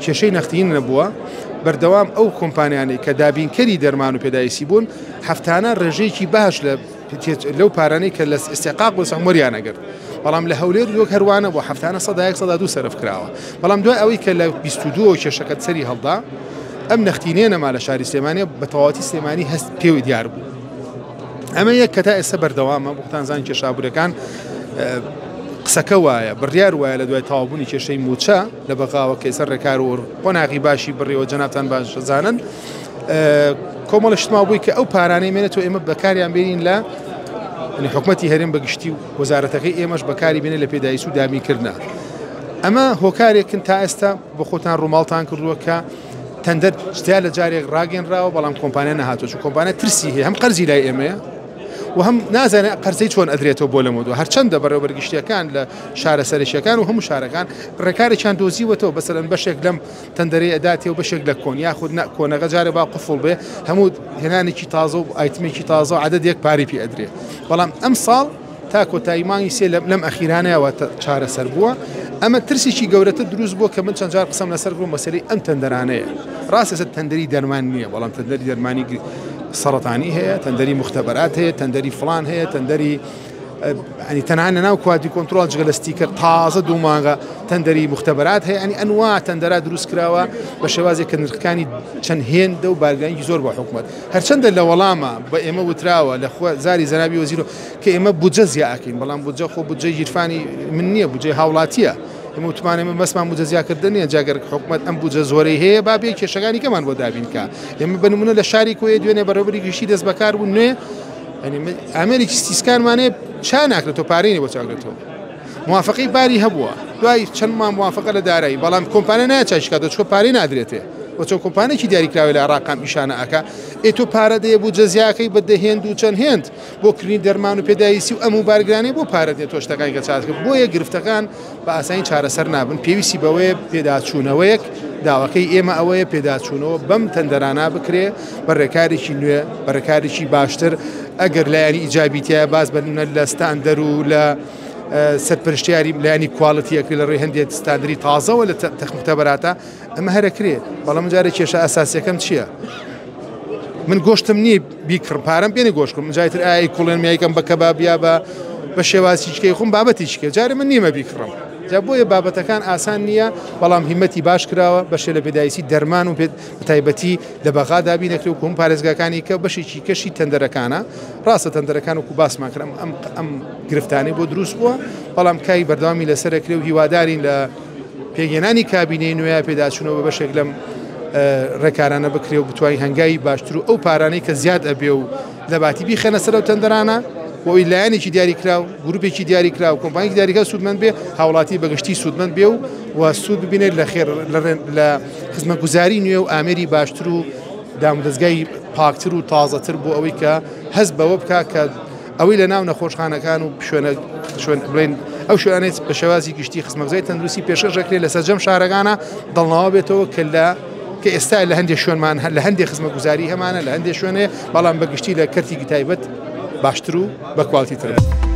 کێشەی نەختینە نەبووە، بەردەوام ئەو کۆمپانیانەی کە دابینکەری دەرمان و پێداویستی بوون هەفتانە ڕێژەیەکی باش لە لەو پارانەی کە لە ئیستحقاق بۆ سەهم وەریان ئەگرت. بەڵام لە هەولێر وەک هەروانە بۆ هەفتانە 101 102 سەرف کراوە. بەڵام دوای ئەوەی کە لە 22 کێشەکە سەری هەڵدا، ئەم نەختینەیە نەما لە شاری سلێمانی، بە تەواوەتی سلێمانی هەست پێوەی دیار بوو. ئەمە یەک کە تا ئێستا بەردەوامە، بۆتان زان کێشە ئابووریەکان قسەکە وایە، بڕیار وایە لە دوای تەواوبوونی کێشەی مووچە لە بەغاوە کە ئێستا ڕێکار و قۆناغی باشی بڕیەوە، جەنابتان باش زانن کۆمەڵە شتما بووی کە ئەو پارانەی مێنێتەوە ئێمە بەکاریان بێنین لە حکومەتی هەرێم بەگشتی و وەزارەتەکەی ئێمەش بەکاری بێنێ لە پێداویست و دابینکردنە. ئەمە هۆکارێکن تا ئێستا بۆ خۆتان ڕووماڵتان کردووە کە تەندەر جیا لە جارێک ڕاگەنراوە، بەڵام کۆمپانیا نەهاتووە، چون کۆمپانیا ترسی هەیە، هەم قەرزی لای ئێمەیە و هەم نازانێت قەرزەی چۆن ئەدرێتەوە بۆ لەمەودوا. هەرچەندە بەڕێوەبەر گشتیەکان لە شارە سەرەکیەکان و هەموو شارەکان ڕێکارێکیان دۆزیوەتەوە، بەسەرەن بەشێک لەم تەندەرەی ئەداتێ و بەشێک لە کۆن، یاخود نە کۆنەکە جارێ با قفڵ بێ، هەموو هێنانێکی تازە و ئایتمێکی تازە و عەدەدێک پارەی پێ ئەدرێ. بەڵام ئەم ساڵ تا کۆتایی مانگی سێ لەم ئەخیرانەیەوە چارەسەر بووە. ئەمە ترسێکی گەورەتر دروست بووە کە من چەند جار قسەم لەسەر کردووە، مەسەلەی ئەم تەندەرانەیە. ڕاست ئێستا تەندەری دەرمان نییە، بەڵام تەندەری دەرمانی سەرەتانی هەیە، تەندەری مختبەرات هەیە، تەندەری فلان هەیە، تەندەری ینی تەنها لەناو quality control جگە لە ستیکەر تازە دوو مانگە تەندەری مختبەرات هەیە. ینی ئەنوا تەندەرا دروست کراوە بە شێوازێک کە نرخەکانی چەند هێندە و بارگرانیی زۆر بۆ حکوومەت. هەرچەندە لە وەڵامە بە ئێمە وتراوە لە خۆ زاری جەنابی وەزیرۆ کە ئێمە بودجە زیاکەین، بەڵام بودجە خۆ بودجەی گیرفانی من نییە، بودجەی هاوڵاتییە. ئێمە وتمان ئێمە بەسمان بودجە زیاکردن نییە، جاگەر حکوومەت ئەم بودجە زۆرەی هەیە با بێ کێشەکانی کەمان بۆ دابین کە. ئێمە بە نمونە لە شاری کۆیە دوێنێ بەڕێوەبەری گشتی دەست بەکار بوو نوێ، ئامێرێکی سیسکانمانەیە چا ناکرێتەوە، پارەی نیە بۆ چاکرێتەوە. موافقەی باری هەبووە، دوای چەند مانگ موافقە لە دارایی، بەڵام کۆمپانیا نایە چاکیکاتەوە چونکە پارەی نادرێتێ. بۆ چۆن کۆمپانیەکی دیاریکراوی لە عێراق ئەم ئیشانە ئەکا، ئێ تۆ پارە دەیە بۆ جەزیاکەی بە دە هێند و چەند هێند بۆ کڕینی دەرمان و پێداویستی و ئەم و بارگرانی بۆ پارە دێت تۆ شتەکانی کە چاک کرد. بۆیە گرفتەکان بە ئاسانی چارەسەر نابن، پێویستی بەوەیە پێداچوونەوەیەک، داواکەی ئێمە ئەوەیە پێداچوونەوە بەم تەندەرانە بکرێ بە ڕێکارێکی نوێ، بە ڕێکارێکی باشتر. ئەگەر لایەنی ئیجابی تایە باز بە لە ستاندەر و لە سەرپەرشتیاری لایەنی quality ئەکرێ لە ڕێی هەندێک ستاندەری تازەوە لە تەخمختەبەراتە، ئەمە هەرەکرێ. بەڵام جارێ کێشە ئەساسیەکەم چییە؟ من گۆشتم نییە بیکڕم، پارەم پێ نییە گۆشت بکڕم، جای تر ئایا کوڵێن میایکەم بە کەباب یا بە شێوازی چکەی خۆم بابەتی چکە، جارێ من نیمە بیکڕم. جا بۆیە بابەتەکان ئاسان نییە، بەڵام هیمەتی باش کراوە، بەشێ لە پێداویستی دەرمان و تایبەتی لە بەغا دابین ئەکرێ و کۆم پارێزگاکانی کە بەشێکی کەشی تەندەرەکانە. ڕاستە تەندەرەکان وەکو باسمان کرد ئەم ئەم گرفتانەی بۆ دروست بووە، بەڵام کاری بەردەوامی لەسەر ئەکرێ و هیوادارین لە پێکهێنانی کابینەی نوێ پێداچوونەوە بە بەشێک لەم ڕێکارانە بکرێ و بتوانین هەنگاوی باشتر و ئەو پارانەی کە زیاد ئەبێ و لەباتی بیخەنە سەر ئەو تەندەرانە بۆ ئەوی لایەنێکی دیاریکراو، گروپێکی دیاریکراو، کۆمپانیکی دیاریکراو سوودمەند بێ، هاوڵاتی بەگشتی سوودمەند بێ و سوود ببینێت لە خێر لە خزمەتگوزاری نوێ و ئامێری باشتر و دامودەزگای پاکتر و تازەتر بۆ ئەوەی کە هەست بەوە بکا کە ئەوەی لە ناو نەخۆشخانەکان و شوێنە شوێن بڵێن ئەو شوێنانەی بە شێوازی گشتی خزمەتگوزاری تەندروستی پێشکەش دەکرێت لە سەرجەم شارەکانە دڵنەوە بێتەوە کە لە کە ئێستا لە هەندێک شوێنمان هەر لە هەندێک خزمەتگوزاری هەمانە لە هەندێک شوێنێ، بەڵام بە گشتی لە کەرتی تایبەت باشتر و بە کواڵیتی ترە.